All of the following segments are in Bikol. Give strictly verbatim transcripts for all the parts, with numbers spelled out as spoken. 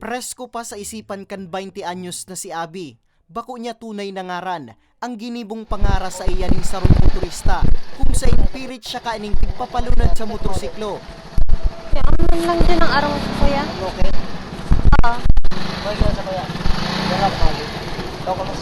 Presko pa sa isipan kan baynte anyos na si Abby. Bako niya tunay na ngaran, ang ginibong pangara saiya ning sarong motorista, kung saing pirit siya kaining pigpapalunad sa motorsiklo. Yan, man lang din ang arong ko, kuya. Okay. Oo. Okay, sa kuya. Wala ko mali. Ikaw ka mas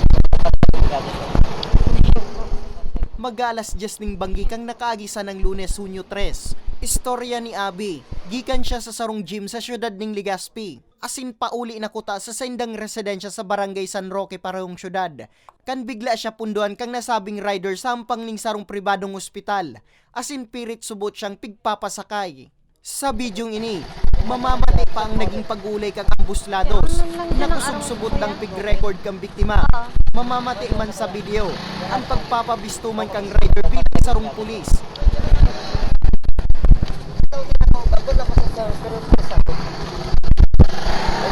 Mag-aalas diyes ning banggi kan nakaagi sanang Lunes, Hunyo tres. Istorya ni Abby, gikan siya sa sarong gym sa siyudad ning Legazpi. Asin pauli na kuta sa saindang residensya sa Barangay San Roque, parehong syudad, kan bigla siya pundoan kang nasabing rider sa hampang ning sarong pribadong ospital, asin pirit subot siyang pigpapasakay. Sa bidyong ini, mamamati pa ang naging pag-uulay kan ambos lados. Nakusog subot dang pig-record kan biktima. Mamamati man sa video, ang pagpapabisto man kan rider bilang sarong pulis.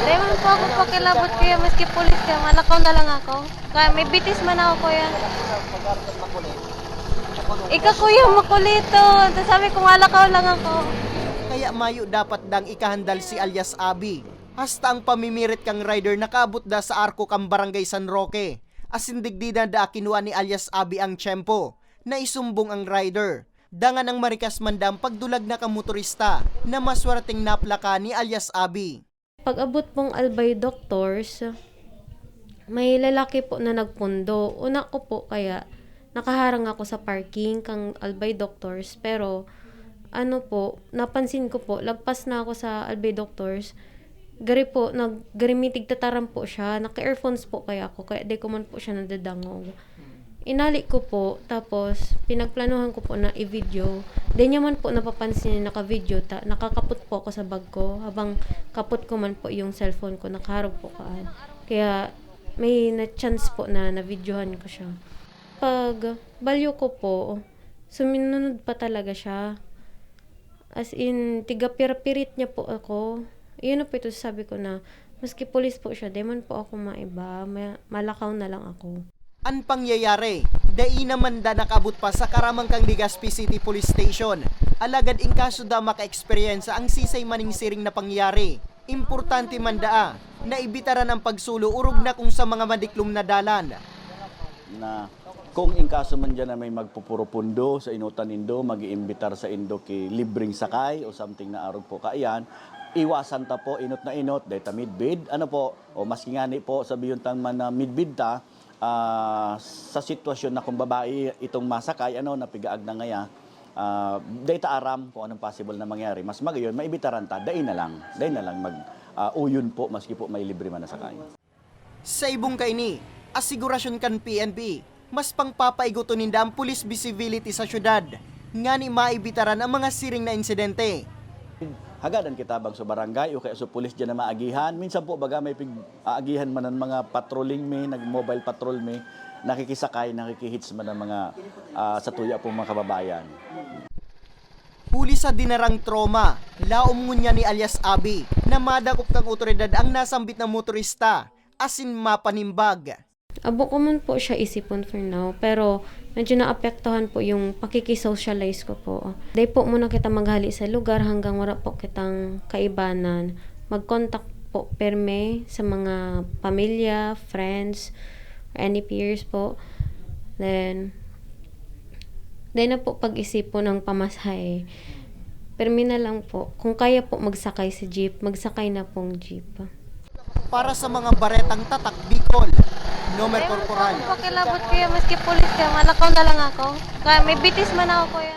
Dai man po ako pakilabot, kuya, maski pulis ka, malakaw na lang ako. Kaya may bitis man ako, kuya. Ikaw, kuya, makuliton. Tapos sabi ko, malakaw lang ako. Kaya mayo dapat dang ikahandal si alias Abby. Hasta ang pamimirit kang rider nakaabot da sa arko kan Barangay San Roque. Asin digdi na da kinua ni alias Abby ang tiyempo. Naisumbong ang rider. Dangan ang marikas man da ang pagdulag na kan motorista na maswerteng naplaka ni alias Abby. Pag-abot pong Albay Doctors, may lalaki po na nagpundo. Una ko po kaya, nakaharang ako sa parking kang Albay Doctors, pero ano po, napansin ko po, lagpas na ako sa Albay Doctors, gari po, nag-, gari may tigtataram po siya, naka-earphones po kaya ako, kaya di ko man po siya nadadangog. Inali ko po, tapos pinagplanuhan ko po na i-video. Di niya man po napapansin na naka-video ta, nakakapot po ako sa bag ko, habang kapot ko man po yung cellphone ko, nakaharog po kaan. Kaya may na-chance po na na-videohan ko siya. Pag balyo ko po, suminunod pa talaga siya. As in, tiga pira-pirit niya po ako. Iyon na po ito sabi ko na, maski pulis po siya, di man po ako maiba, ma-, malakaw na lang ako. An pangyayari, dai naman da nakabot pa sa karaman kan Legazpi City Police Station. Alagad in kaso da maka-eksperyensya ang sisay maning siring na pangyayari, importante man daa na ibitaran ang pagsulo orog na kung sa mga madiklom na dalan. Na kung in kaso man diyan na may magpupurupundo sa inutan nindo, mag-iimbitar sa indo ki libreng sakay o something na arog po kaiyan, iwasan ta po, inot na inot, dai ta midbid, ano po, o maski ngani po, sabihon tang man na midbid ta, ah, sa sitwasyon na kung babae itong masakay, ano, na pigaag na ngaya, ah, dai ta aram kung anong possible na mangyari. Mas magayon, maibitaran ta, dai na lang, dai na lang mag, ah, uyon po, maski po may libre man na sakay. Sa ibong kaini, asigurasyon kan P N P, mas pangpapaigoton ninda ang police visibility sa syudad, ngani maibitaran ang mga siring na insidente. Hagadan kita bang sa barangay o kaya sa pulis diyan na maagihan? Minsan po baga may pig-aagihan man ang mga patrolling mi, nag-mobile patrol mi, nakikisakay, nakikihits man ang mga, ah, sa tuya pong mga kababayan. Huli sa dinarang trauma, laom ngunyan ni alias Abby na madakop kang otoridad ang nasambit na motorista asin mapanimbag. Abo ko man po siya isipon for now, pero medyo naapektuhan po yung pakikisocialize ko po. Dai po muna kita maghali sa lugar hanggang wala po kitang kaibanan. Mag-contact po perme sa mga pamilya, friends, or any peers po. Then, dai na po pag-isipon ang pamasahe. Permi na lang po. Kung kaya po magsakay sa jeep, magsakay na pong jeep. Para sa mga baretang tatak Bicol, Nomer Corporal. Pakilabot, kuya, maski pulis ka, malakaw na lang ako. Kaya may bitis man ako, kuya.